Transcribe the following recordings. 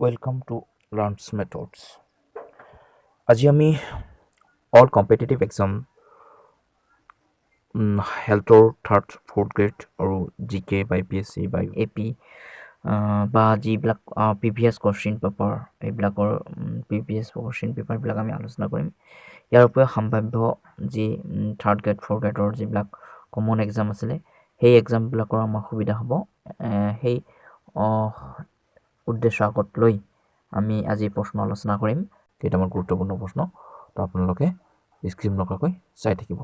Welcome to Learns Methods. আজি আমি all competitive exam, হেল্থৰ থাৰ্ড, ফ'ৰ্থ গ্ৰেড আৰু জি কে বা এ পি এছ চি বা এ পি বা যিবিলাক প্ৰিভিয়াছ কুৱেশ্যন পেপাৰ, এইবিলাকৰ প্ৰিভিয়াছ কুৱেশ্যন পেপাৰবিলাক আমি আলোচনা কৰিম। ইয়াৰ উপৰিও সাম্ভাব্য যি থাৰ্ড গ্ৰেড, ফ'ৰ্থ গ্ৰেডৰ যিবিলাক কমন এক্সাম আছিলে, সেই এক্সামবিলাকৰ আমাৰ সুবিধা হ'ব। সেই উদ্দেশ্য আগত লৈ আমি আজি প্ৰশ্ন আলোচনা কৰিম। কেইটামান গুৰুত্বপূৰ্ণ প্ৰশ্ন। তো আপোনালোকে স্কিপ নকৰাকৈ চাই থাকিব।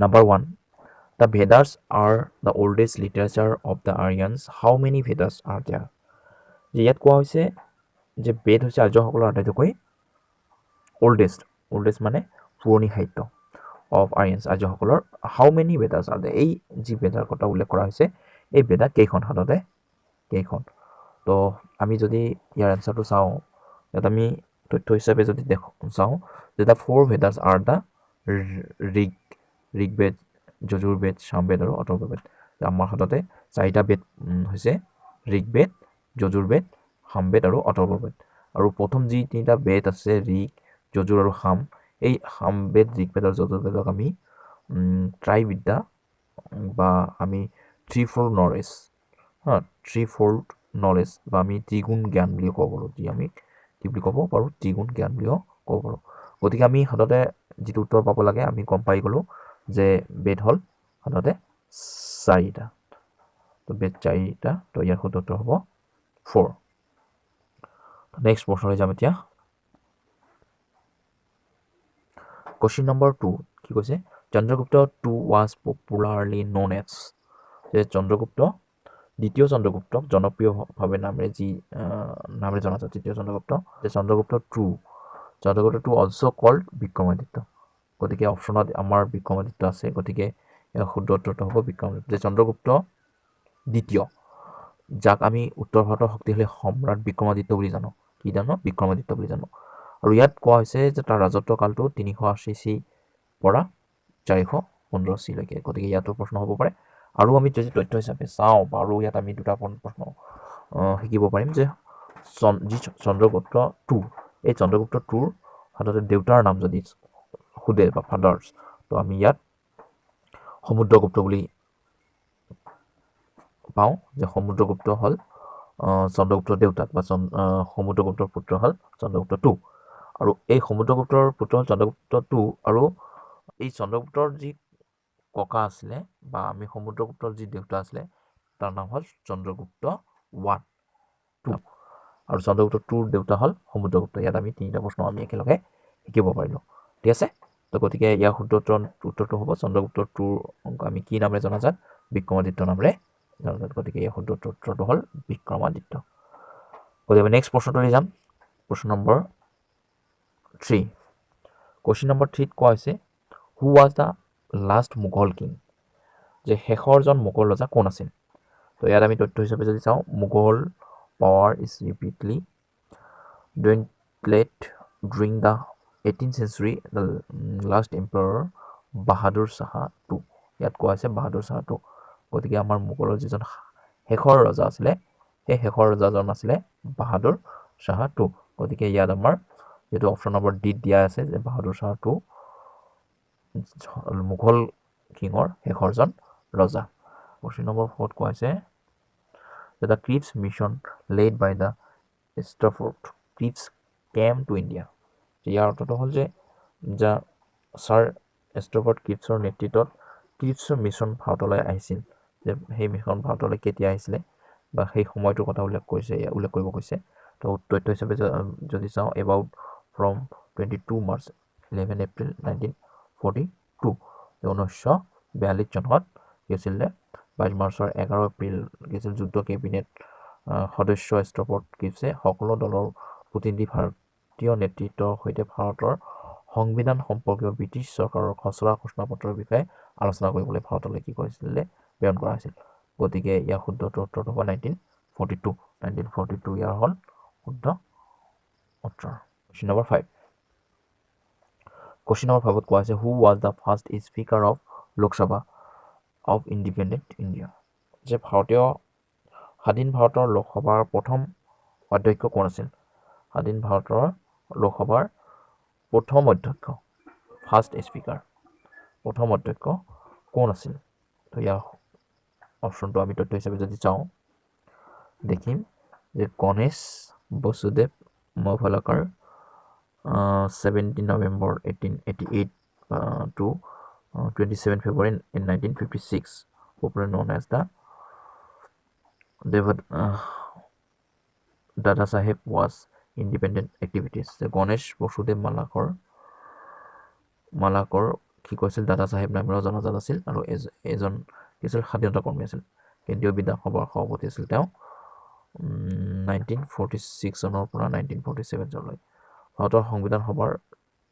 Number 1, the Vedas are the oldest literature of the Aryans. How many Vedas are there? যে ইয়াত কোৱা হৈছে যে বেদ হৈছে আৰ্যসকলৰ আটাইতকৈ অল্ডেষ্ট, অল্ডেষ্ট মানে পুৰণি সাহিত্য, of আৰিয়ানছ, আৰ্যসকলৰ। How many Vedas are there? এই যি বেদাৰ কথা উল্লেখ কৰা হৈছে, এই বেদা কেইখন, সাধাৰণতে কেইখন? তো আমি যদি ইয়াৰ এনচাৰটো চাওঁ, ইয়াত আমি তথ্য হিচাপে যদি দেখোঁ, চাওঁ যে the four Vedas are the Rigveda, Yajurveda, Samaveda আৰু অথৰ্ববেদ। আমাৰ সাধাৰণতে চাৰিটা বেদ হৈছে ঋগ্বেদ, যজুৰ্বেদ, সামবেদ আৰু অথৰ্ববেদ। আৰু প্ৰথম যি তিনিটা বেদ আছে, ঋগ, যজুৰ আৰু সাম, এই সামবেদ, ঋগ্বেদ আৰু যজুৰ্বেদক আমি ত্ৰাইবিদ্যা বা আমি থ্ৰী ফ'ল্ড নলেজ, হা, থ্ৰী ফ'ল্ড নলেজ বা আমি ত্ৰিগুণ জ্ঞান বুলিও ক'ব পাৰোঁ। যি আমি কি বুলি ক'ব পাৰোঁ? ত্ৰিগুণ জ্ঞান বুলিও ক'ব পাৰোঁ। গতিকে আমি সাধাৰণতে যিটো উত্তৰ পাব লাগে, আমি গম পাই গ'লোঁ যে বেদ হ'ল সাধাৰণতে চাৰিটা। তো বেদ চাৰিটা, তো ইয়াৰ শুদ্ধ উত্তৰ হ'ব ফ'ৰ। নেক্সট প্ৰশ্নলৈ যাম এতিয়া। কুৱেশ্যন নম্বৰ 2 কি কৈছে? Chandragupta 2 was popularly known as, যে চন্দ্ৰগুপ্ত, দ্বিতীয় চন্দ্ৰগুপ্তক জনপ্ৰিয়ভাৱে নামেৰে, যি নামেৰে জনাজাত দ্বিতীয় চন্দ্ৰগুপ্ত? যে Chandragupta 2, Chandragupta 2 also called Vikramaditya. গতিকে অপশ্যনত আমাৰ বিক্ৰমাদিত্য আছে, গতিকে ইয়াৰ শুদ্ধ উত্তৰটো হ'ব বিক্ৰমাদিত্য। যে চন্দ্ৰগুপ্ত দ্বিতীয়, যাক আমি উত্তৰ ভাৰতৰ শক্তিশালী সম্ৰাট বিক্ৰমাদিত্য বুলি জানো। কি জানো? বিক্ৰমাদিত্য বুলি জানো। আৰু ইয়াত কোৱা হৈছে যে তাৰ ৰাজত্ব কালটো 380 চি পৰা 415 চিলৈকে। গতিকে ইয়াতো প্ৰশ্ন হ'ব পাৰে। আৰু আমি যদি তথ্য হিচাপে চাওঁ বা আৰু ইয়াত আমি দুটা প্ৰশ্ন শিকিব পাৰিম যে যি চন্দ্ৰগুপ্ত 2, এই চন্দ্ৰগুপ্ত 2ৰ সাধাৰণতে দেউতাৰ নাম যদি সোধে বা ফাদাৰ্ছ, তো আমি ইয়াত সমুদ্ৰগুপ্ত বুলি পাওঁ যে সমুদ্ৰগুপ্ত হ'ল চন্দ্ৰগুপ্তৰ দেউতাক বা সমুদ্ৰগুপ্তৰ পুত্ৰ হ'ল চন্দ্ৰগুপ্ত 2। আৰু এই সমুদ্ৰগুপ্তৰ পুত্ৰ হ'ল চন্দ্ৰগুপ্ত 2। আৰু এই চন্দ্ৰগুপ্তৰ যি ককা আছিলে বা আমি সমুদ্ৰগুপ্তৰ যি দেউতা আছিলে, তাৰ নাম হ'ল চন্দ্ৰগুপ্ত 1, 2। আৰু চন্দ্ৰগুপ্ত 2ৰ দেউতা হ'ল সমুদ্ৰগুপ্ত। ইয়াত আমি তিনিটা প্ৰশ্ন আমি একেলগে শিকিব পাৰিলোঁ। ঠিক আছে। তো গতিকে ইয়াৰ শুদ্ধ উত্তৰটো হ'ব চন্দ্ৰগুপ্ত 2ৰ আমি কি নামেৰে জনাজাত? বিক্ৰমাদিত্য নামেৰে জনাজাত। গতিকে ইয়াৰ শুদ্ধ উত্তৰটো হ'ল বিক্ৰমাদিত্য। গতিকে আমি নেক্সট প্ৰশ্নটোলৈ যাম। প্ৰশ্ন নম্বৰ 3। কুৱেশ্যন নম্বৰ 3ত কোৱা হৈছে, who was the last Mughal king? যে শেষৰজন মোগল ৰজা কোন আছিল? তো ইয়াত আমি তথ্য হিচাপে যদি চাওঁ, Mughal power is rapidly dwindled during the 18 century, the last emperor Bahadur Shah 2। ইয়াত কোৱা হৈছে বাহাদুৰ শ্বাহ 2। গতিকে আমাৰ মোগলৰ যিজন শেষৰ ৰজা আছিলে, সেই শেষৰ ৰজাজন আছিলে বাহাদুৰ শ্বাহ 2। গতিকে ইয়াত আমাৰ যিটো অপশ্যন নম্বৰ ডিত দিয়া আছে যে বাহাদুৰ শ্বাহ 2 মোগল কিঙৰ শেষৰজন ৰজা। কুৱেশ্যন নম্বৰ 4ত কোৱা হৈছে যে the Cripps Mission led by the Stafford Cripps came to India. ইয়াৰ অৰ্থটো হ'ল যে যা ছাৰ ষ্টাফৰ্ড ক্ৰিপছৰ নেতৃত্বত ক্ৰিপছৰ মিছন ভাৰতলৈ আহিছিল, যে সেই মিছন ভাৰতলৈ কেতিয়া আহিছিলে বা সেই সময়টোৰ কথা উল্লেখ কৰিছে, উল্লেখ কৰিব কৈছে। তো তথ্য হিচাপে যদি চাওঁ, about from 22 March 11 April 1942, 1942 চনত কি হৈছিলে? 22 মাৰ্চৰ 11 এপ্ৰিল কি হৈছিল? যুদ্ধ কেবিনেট সদস্য ষ্টাফৰ্ড ক্ৰিপছে সকলো দলৰ প্ৰতিনিধি ভাৰতীয় নেতৃত্বৰ সৈতে ভাৰতৰ সংবিধান সম্পৰ্কীয় ব্ৰিটিছ চৰকাৰৰ খচৰা ঘোষণাপত্ৰৰ বিষয়ে আলোচনা কৰিবলৈ ভাৰতলৈ কি কৰিছিলে? প্ৰেৰণ কৰা হৈছিল। গতিকে ইয়াৰ শুদ্ধ উত্তৰটো হ'ব 1942। 1942 ইয়াৰ হ'ল শুদ্ধ উত্তৰ। Question number 5। Question number 5ত কোৱা হৈছে, who was the first speaker of Lok Sabha of independent India? যে ভাৰতীয় স্বাধীন ভাৰতৰ লোকসভাৰ প্ৰথম অধ্যক্ষ কোন আছিল? স্বাধীন ভাৰতৰ লোকসভাৰ প্ৰথম অধ্যক্ষ, ফাৰ্ষ্ট স্পীকাৰ, প্ৰথম অধ্যক্ষ কোন আছিল? তো ইয়াৰ অপশ্যনটো আমি তথ্য হিচাপে যদি চাওঁ, দেখিম যে Ganesh Vasudev মভালাকাৰ, 17 November 1888 to 27 February in 1956, popular known as the Dev Dada Saheb, was independent activities. Ganesh Basudev Malakar, Malakar কি কৈছিল, দাদা চাহেব নামেৰেও জনাজাত আছিল আৰু এজন কি আছিল, স্বাধীনতা কৰ্মী আছিল। কেন্দ্ৰীয় বিধানসভাৰ সভাপতি আছিল তেওঁ 1946 চনৰ পৰা 1947 চনলৈ। ভাৰতৰ সংবিধান সভাৰ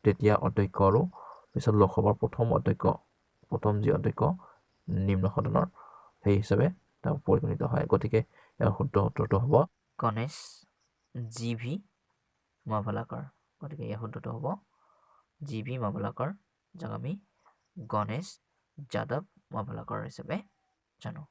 তেতিয়া অধ্যক্ষ আৰু পিছত লোকসভাৰ প্ৰথম অধ্যক্ষ, প্ৰথম যি অধ্যক্ষ নিম্ন সদনৰ, সেই হিচাপে তেওঁ পৰিগণিত হয়। গতিকে ইয়াৰ শুদ্ধ উত্তৰটো হ'ব গণেশ জি ভি মাভালাকাৰ। গতিকে ইয়াৰ শুদ্ধটো হ'ব জি ভি মাভালাকাৰ, যাক আমি গণেশ যাদৱ মাভালাকাৰ হিচাপে জানো।